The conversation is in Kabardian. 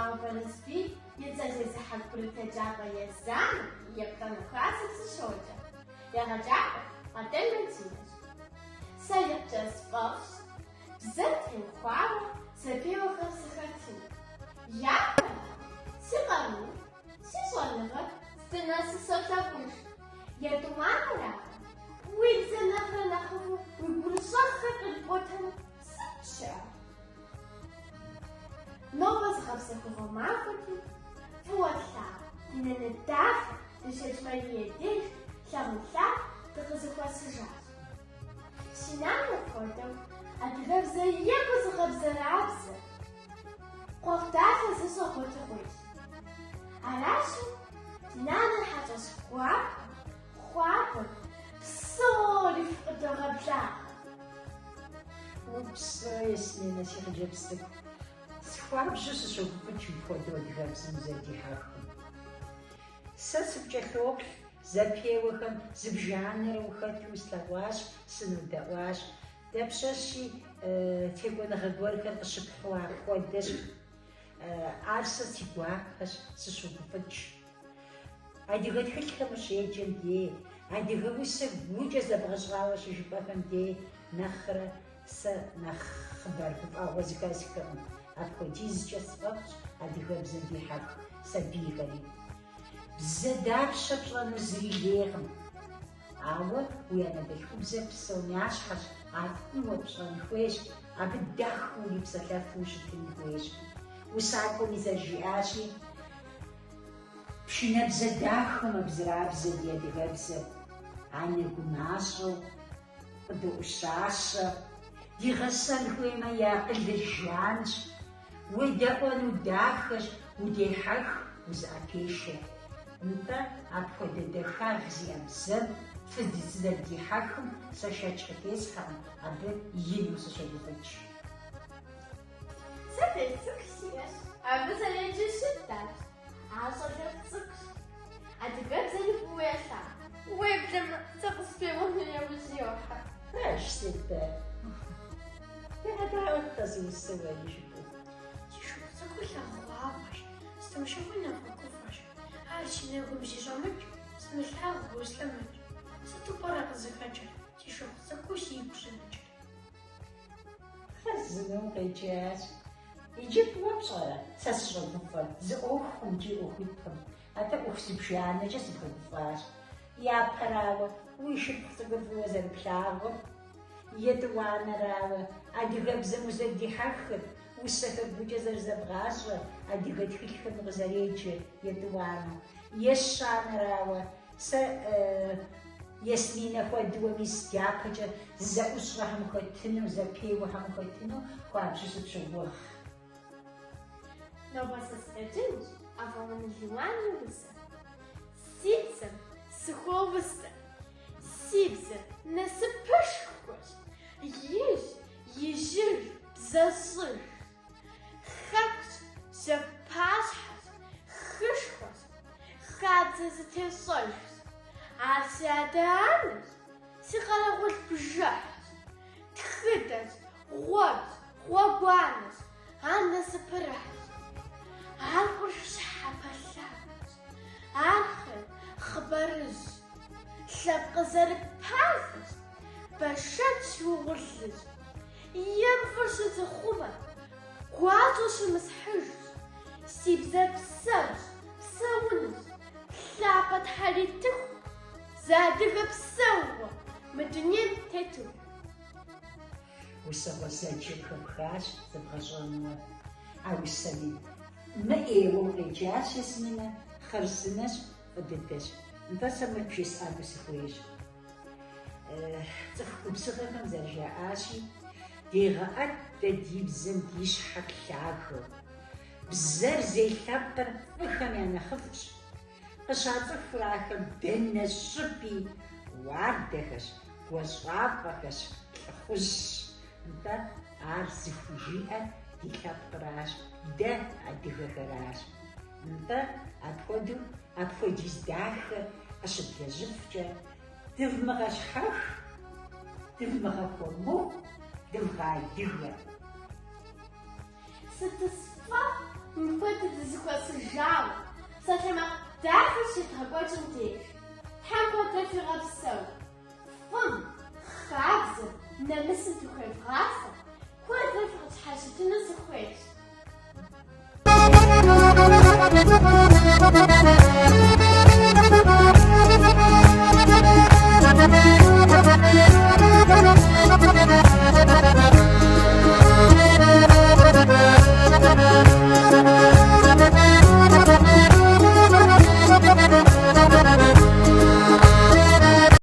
Вагъуэ Барэсбий и цӏэр зезыхьэ курыт еджапӏэ езанэм и еплӏанэ классым сыщоджэ. Егъэджакӏуэр Къардэн Мадинэщ. Сэ икъукӏэ сфӏэфӏщ бзэм теухуауэ зэпеуэхэм сыхэтыну. Япэрауэ, си къарур, си щӏэныгъэр здынэсыр солъагъуж. Етӏуанэрауэ, уи бзэм нэхърэ нэхъыфӏу уи гурыщӏэхэр кърипӏуэтэну сыт щыӏэ? Нобэ зыгъэпсэхугъуэ махуэти, фӏыуэ тлъагъу ди нанэ дахэ Дыщэкӏ Марие деж лъагъунлъагъу дыкъызэхуэсыжащ. Си нанэ хуэдэу адыгэбзэ екӏуу зыгъэбзэрабзэ, хъуэхъу дахэ зыщӏэ гъуэтыгъуейщ. Аращи, ди нанэр хьэщӏэщ гуапэ, хуабэм, псори фыкъыдогъэблагъэ. Упсэу, Ясминэ, си хъыджэбз цӏыкӏу. Схуабжьу сыщогуфӏыкӏ мыпхуэдэу адыгэбзэм узэрыдихьэхым. Сэ сыпкӏэлъоплъ, зэпеуэхэм зыбжанэрэ ухэту услъэгъуащ, сынодэӏуащ. Дапщэщи текӏуэныгъэ гуэрхэр къыщыпхьу апхуэдэщ. Ар сэ си гуапэщ, сыщогуфӏыкӏ. Адыгэ тхылъхэм ущеджэм дей, адыгэ усэ гукӏэ зэбгъэщӏауэ щыжыпӏэхэм дей нэхърэ сэ нэхъ хъыбар гуфӏэгъуэ зыхэсхыркъым. Апхуэдизкӏэ сфӏэфӏщ адыгэбзэм дихьэх сабийхэри. Бзэ дапщэ пщӏэну зыри лейкъым. Ауэ уи анэдэлъхубзэр псом ящхьэщ, ар фӏыуэ пщӏэн хуейщ, абы дахэу урипсэлъэфу ущытын хуейщ. Усакӏуэми зэрыжиӏащи, Пшынэбзэ дахэу мэбзэрабзэ ди адыгэбзэр, анэ гумащӏэу къыдоӏущащэ, дигъэсэн хуеймэ и акъылыр жанщ, уедэӏуэну дахэщ, удехьэх, узыӏэпешэ. Нтӏэ, апхуэдэ дахагъ зиӏэ бзэм фызэрыдихьэхым сэ шэч къытесхьэкъым, абы ину сыщогуфӏыкӏ. Сэ дэлъху цӏыкӏу сиӏэщ. Абы зэреджэр Шыдащ. Ар щӏалэфӏ цӏыкӏущ. Адыгэбзэри фӏыуэ елъагъу. Уеблэмэ, сэ къыспеуэну яужь йохьэ. Пэж, Сидэ? Дегъэдаӏуэт-тӏэ зы усэ уэри жыпӏэу. Си шыпхъу цӏыкӏур лъагъугъуафӏэщ, сытым щыгъуи нэфӏэгуфӏэщ. Ар си нэгум зи щӏэмыкӏ, сымылъагъуу слъэмыкӏ. Сыту пӏэрэ къызыхэкӏыр, си шыпхъу цӏыкӏуу сигу щӏимыкӏыр? Хъарзынэу укъеджащ. Иджы фӏыуэ пщӏэрэ, сэ сыщӏэгуфӏэр, зы ӏуэхукъым икӏи ӏуэхуитӏкъым, атӏэ ӏуэху зыбжанэкӏэ сыбгъэгуфӏащ. Япэрауэ, уи шыпхъу цӏыкӏур фӏыуэ зэрыплъагъур. Етӏуанэрауэ, адыгэбзэм узэрыдихьэхыр, усэхэр гукӏэ зэрызэбгъащӏэр, адыгэ тхылъхэм укъызэреджэр, етӏуанэу. Ещанэрауэ, Сэ Ясминэ хуэдэуэ мис дяпэкӏэ зэӏущӏэхэм ухэтыну, зэпеуэхэм ухэтыну хуабжьу сыпщогугъ. Нобэ сэ сыкъеджэнущ Афӏэунэ Лиуан и усэ. Си бзэм сыхуоусэ. Си бзэр насыпышхуэщ. Ижь, ижьыж, бзэщӏыж. Хэкущ, жьэгу пащхьэщ, хышхуэщ, хабзэ зытещӏэжщ. Ар си адэ-анэщ, си къэрэгъул бжыхьщ, тхыдэщ, гъуэгущ, гъуэгуанэщ, ар насыпырыхьщ. Ар къурш щхьэпэ лъагэщ, ар хъыбарыжьщ, лъэпкъ зэрыпагэщ, бэшэч угъурлыщ. Ем фӏыр щызыхъумэ, гуащӏэ щымысхьыжщ. Си бзэр псэущ, псэунущ, лъапэ тхьэритыху, зы адыгэ псэууэ мы дунейм тетыху. Усэ гъуэзэджэ къыхэпхащ зэбгъэщӏэнуэ. А усэми мыӏейуэ укъеджащ, Ясминэ, хъарзынэщ, фӏы дыдэщ. Нтӏэ сэ мыр бжесӏэну сыхуейщ. Цӏыху губзыгъэхэм зэрыжаӏащи, дегъэӏэт дэ ди бзэм ди щхьэр лъагэу. Бзэр зей лъэпкъыр фӏыхэм я нэхъыфӏщ. Къыщацӏыхур ахэр дэнэ щӏыпӏи уардэхэщ, гуащӏафӏэхэщ, лӏыхъужьщ. Нтӏэ, ар зыхужиӏэр ди лъэпкъращ, дэ адыгэхэращ. Нтӏэ, апхуэдэу апхуэдиз дахэ къыщыдлэжьыфкӏэ, дывмыгъэщхьэх, дывмыгъэхуэмыху, дывгъэадыгэ. Сыту сфӏэфӏ мыпхуэдэ дызэхуэсыну. зэхуэсыжауэ, псалъэмакъ дахэ щедгъэкӏуэкӏым деж. Тхьэм куэдрэ фигъэпсэу! Фӏым, хабзэм, нэмысым дыхуевгъасэ, куэдрэ